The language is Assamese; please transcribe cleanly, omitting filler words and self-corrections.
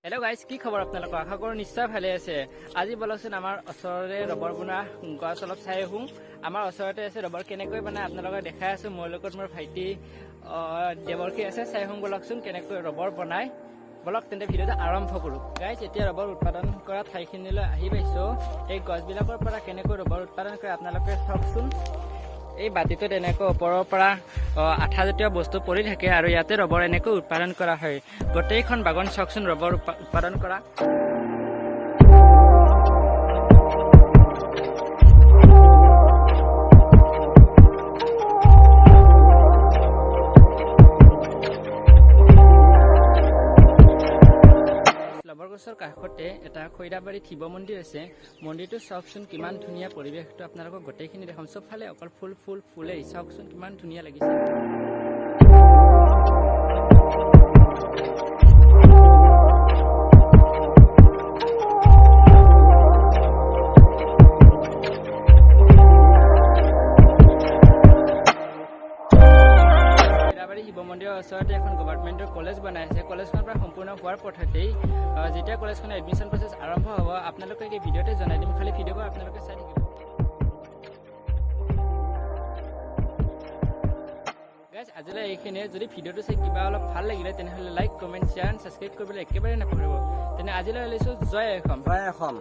হেল্ল' গাইজ, কি খবৰ আপোনালোকৰ? আশা কৰোঁ নিশ্চয় ভালে আছে। আজি বলকচোন, আমাৰ ওচৰৰে ৰবৰ বনোৱা গছ অলপ চাই আহোঁ। আমাৰ ওচৰতে আছে। ৰবৰ কেনেকৈ বনাই আপোনালোকক দেখাই আছোঁ। মোৰ লগত মোৰ ভাইটি দেৱৰ্ষী আছে। চাই আহোঁ বলকচোন, কেনেকৈ ৰবৰ বনাই। বলক তেন্তে, ভিডিঅ'টো আৰম্ভ কৰোঁ। গাইজ, এতিয়া ৰবৰ উৎপাদন কৰা ঠাইখিনিলৈ আহি পাইছোঁ। এই গছবিলাকৰ পৰা কেনেকৈ ৰবৰ উৎপাদন কৰে, আপোনালোকে চাওকচোন। এই বাতিটোত এনেকৈ ওপৰৰ পৰা আঠাজাতীয় বস্তু পৰি থাকে আৰু ইয়াতে ৰবৰ এনেকৈ উৎপাদন কৰা হয়। গোটেইখন বাগান চাওকচোন, ৰবৰ উৎপাদন কৰা। ৰবৰ গছৰ কাষতে এটা খৈৰাবাৰীত শিৱ মন্দিৰ আছে। মন্দিৰটো চাওকচোন, কিমান ধুনীয়া পৰিৱেশটো। আপোনালোকক গোটেইখিনি দেখাম। চবফালে অকল ফুল, ফুল, ফুলেই। চাওকচোন, কিমান ধুনীয়া লাগিছে। খৈৰাবাৰী শিৱ মন্দিৰৰ ওচৰতে এখন গভৰ্ণমেণ্টৰ কলেজ বনাই আছে। কলেজখন প্ৰায় সম্পূৰ্ণ হোৱাৰ পথতেই। যেতিয়া কলেজখনৰ এডমিশ্যন প্ৰচেছ আৰম্ভ হ'ব, আপোনালোকে এই ভিডিঅ'তে জনাই দিম। খালি ভিডিঅ'বোৰ আপোনালোকে চাই থাকিব। গাইজ, আজিলৈ এইখিনিয়ে। যদি ভিডিঅ'টো চাই কিবা অলপ ভাল লাগিলে, তেনেহ'লে like, comment, share and subscribe কৰিবলৈ একেবাৰে নাপাহৰিব। তেনে আজিলৈ লৈছোঁ। জয় অসম। জয় অসম।